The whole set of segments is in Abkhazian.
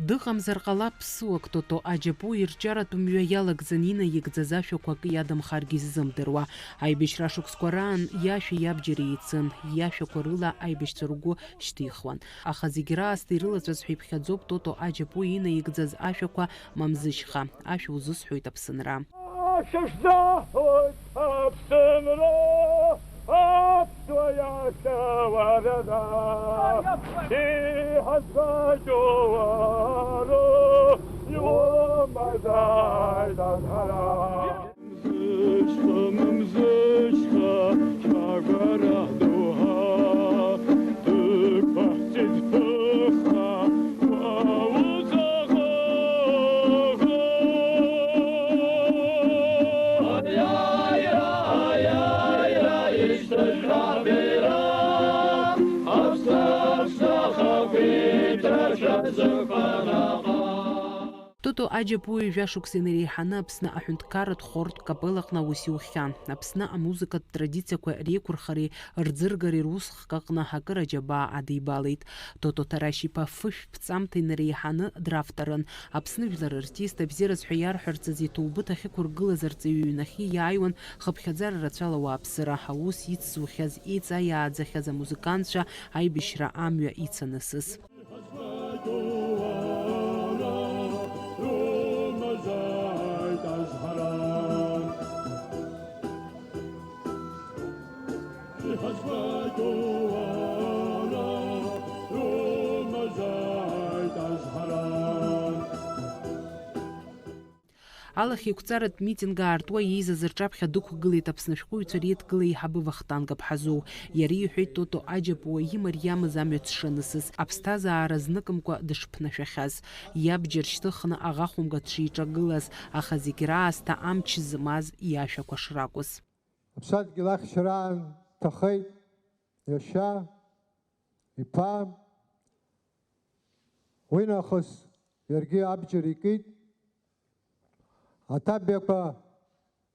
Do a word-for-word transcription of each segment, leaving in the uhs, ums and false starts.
Дыҟамзар ҟалап ԥсуак, Тото Аџьапуа ирҿиаратә мҩа иалагӡан инаигӡаз ашәақәа акы иадамхаргьы иззымдыруа. Аибашьра шықәсқәа раан иашәеи иабџьари еицын, иашәақәа рыла аибашьцәа ргәы шьҭихуан. Аха зегь раасҭа ирылаҵәаз ҳәа иԥхьаӡоуп Тото Аџьапуа инаигӡаз ашәақәа Мамзышьха, ашәа узысҳәоит Аԥсынра. Шәышәзаҳәоит Аԥсынра, аԥсуа иахьа уарада, иҳазгәаҭоу уара, иумазааит азҳара. Мамзышьха, Мамзышьха, ҳагәара доуҳа, дықәаҳҵеит ԥыхха, уа узаӷоу. Аиааира, аиааира, ишьҭышәҳәа абира, аԥсҭа-аԥсҭа ахақәиҭра шәазықәанаҟа. Тото Аџьапуа ҩажәа шықәса инареиҳаны Аԥсны аҳәынҭқарратә хортә капеллаҟны аус иухьан. Аԥсны амузыкатә традициақәа реиқәырхареи рӡыргареи русхк аҟны акыр аџьабаа адибалеит. Тото Ҭарашь-иԥа фышә ԥҵамҭа инареиҳаны дравторын. Аԥсны жәлар рартист, абзиараз ҳәа иарҳәарц азы иҭоубыҭ ахьықәыргылаз арҵаҩы иҩнахьы иааиуан хыԥхьаӡара рацәала ауааԥсыра, аус ицзухьаз, еиҵаиааӡахьаз амузыкантцәа аибашьра амҩа ицанысыз. Алахь еиқәҵаратә митинг аартуа еизаз рҿаԥхьа дықәгылеит Аԥсны ашәҟәыҩҩцәа реидгыла аиҳабы Вахтанг Аԥҳазоу. Иара иҳәеит Тото Аџьапуа имариамыз амҩа дшанысыз, аԥсҭазаара зныкымкәа дышԥнашәахьаз, иабџьар шьҭыхны аӷа хәымга дшиҿагылаз, аха зегь раасҭа амч змаз иашәақәа шракәыз. Аԥсадгьыл ахьчараан дҭахеит иашьа, иԥа, уи нахыс иаргьы абџьар икит. Аҭабиақәа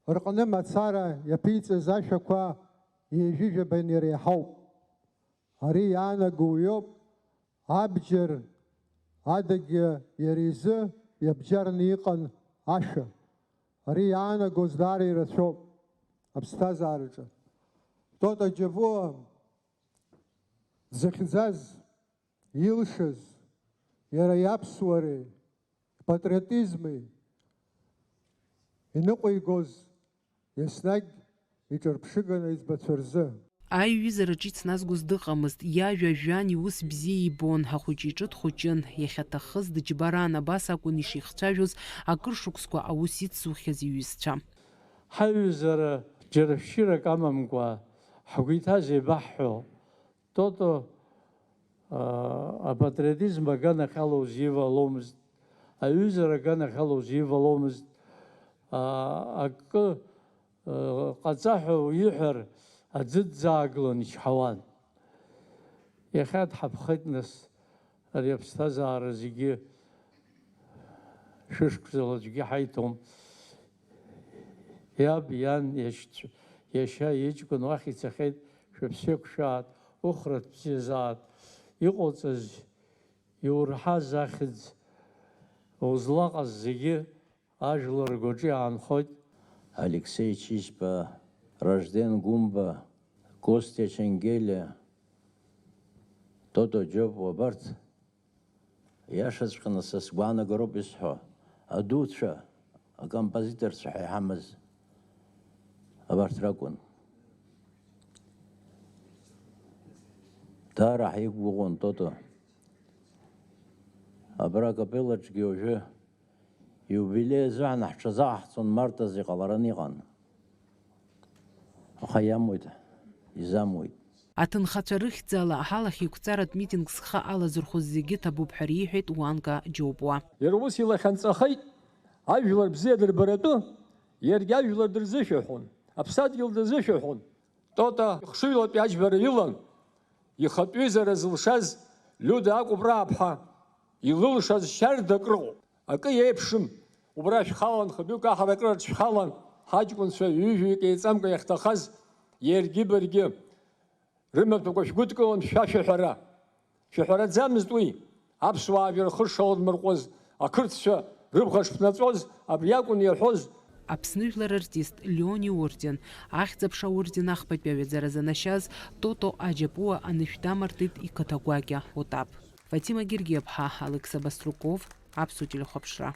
рҟны мацара иаԥиҵаз ашәақәа ҩажәижәаба инареиҳауп. Ари иаанаго уиоуп, абџьар адагьы иара изы иабџьарны иҟан ашәа. Ари иаанагоз даара ирацәоуп аԥсҭазаараҿы. Тото Џьапуа дзыхьӡаз, илшаз, иара иаԥсуареи, ипатриотизми иныҟәигоз еснагь иҿырԥшыган аиҵбацәа рзы. Аиҩызараҿ ицназгоз дыҟамызт, иажәа жәҩан иус бзиа ибон, ахәыҷы иҿы дхәыҷын, иахьаҭаххыз дыџьбаран, абас акәын ишихцәажәоз акыр шықәсқәа аус ицзухьаз иҩызцәа. Ҳаиҩызара џьара шәшьырак амамкәа ҳгәы иҭаз еибаҳҳәо, Тото, аа, апатриотизм аганахь алоуз иваломызт, аҩызара аганахь алоуз иваломызт, аа, акы, аа, ҟаҵа ҳәа уиҳәар, аӡы дӡааглон, ичҳауан. Иахьа дҳаԥхеит, нас, ари аԥсҭазаара зегьы шәышықәсала аӡәгьы ҳаиҭом. Иаб, иан, иашьцәа, иашьа, иҷкәын уахь ицахьеит, шәыԥсы еиқәшәаат, ухраҭ бзиазаат, иҟауҵаз, иурҳаз ахьӡ узлаҟаз зегьы ажәлар ргәаҿы иаанхоит. Алексеи Чичба, Ражден Гәымба, Костиа Ченгелиа, Тото Џьопуа, абарҭ Иашаҵәҟьаны са сгәаанагароуп исҳәо, адуцәа, акомпозиторцәа ҳәа иҳамаз абарҭ ракәын. Даара ҳаиқәгәыӷуан Тото. Абра акапеллаҿгьы уажәы иубилеи азыҳәан ҳҽазаҳҵон, март азы иҟалараны иҟан. Аха иамуит, изамуит. Аҭынхацәа рыхьӡала аҳалахь еиқәҵаратә митинг зхы алазырхәыз зегьы ҭабуп ҳәа риҳәеит Уанка Џьопуа. Иара ус илахьынҵахеит, ажәлар бзиа дырбаратәы, иаргьы ажәлар дырзышәаҳәон, аԥсадгьыл дырзышәаҳәон. Тота ихшыҩлатәи аџьбара илан, ихатә ҩызара зылшаз Лиуда Акәыпрааԥҳа илылшаз шьарда акрыҟоуп. Акы иеиԥшым, убра шәхалан, хатәҩык аҳаракыраҿ шәхалан, ҳаҷкәынцәа ҩыжәҩык еиҵамкәа иахьҭахаз иаргьы баргьы рымаҭәақәа шәгәыдкылан шәашәаҳәара. Шәаҳәараӡамызт уи, аԥсуаа жәырхы шаудмырҟәыз, ақырҭцәа рыбӷа шԥнаҵәоз, абри акәын иаҳәоз. Аԥсны жәлар артист Леон иорден, Ахьӡ-аԥша аорден ахԥатәи аҩаӡаразы анашьаз Тото Аџьапуа анышә дамартит иқыҭа гәакьа Отаԥ. Фатима Гергиаԥҳа, Алықьса Баструков, Аԥсуа телехәаԥшра.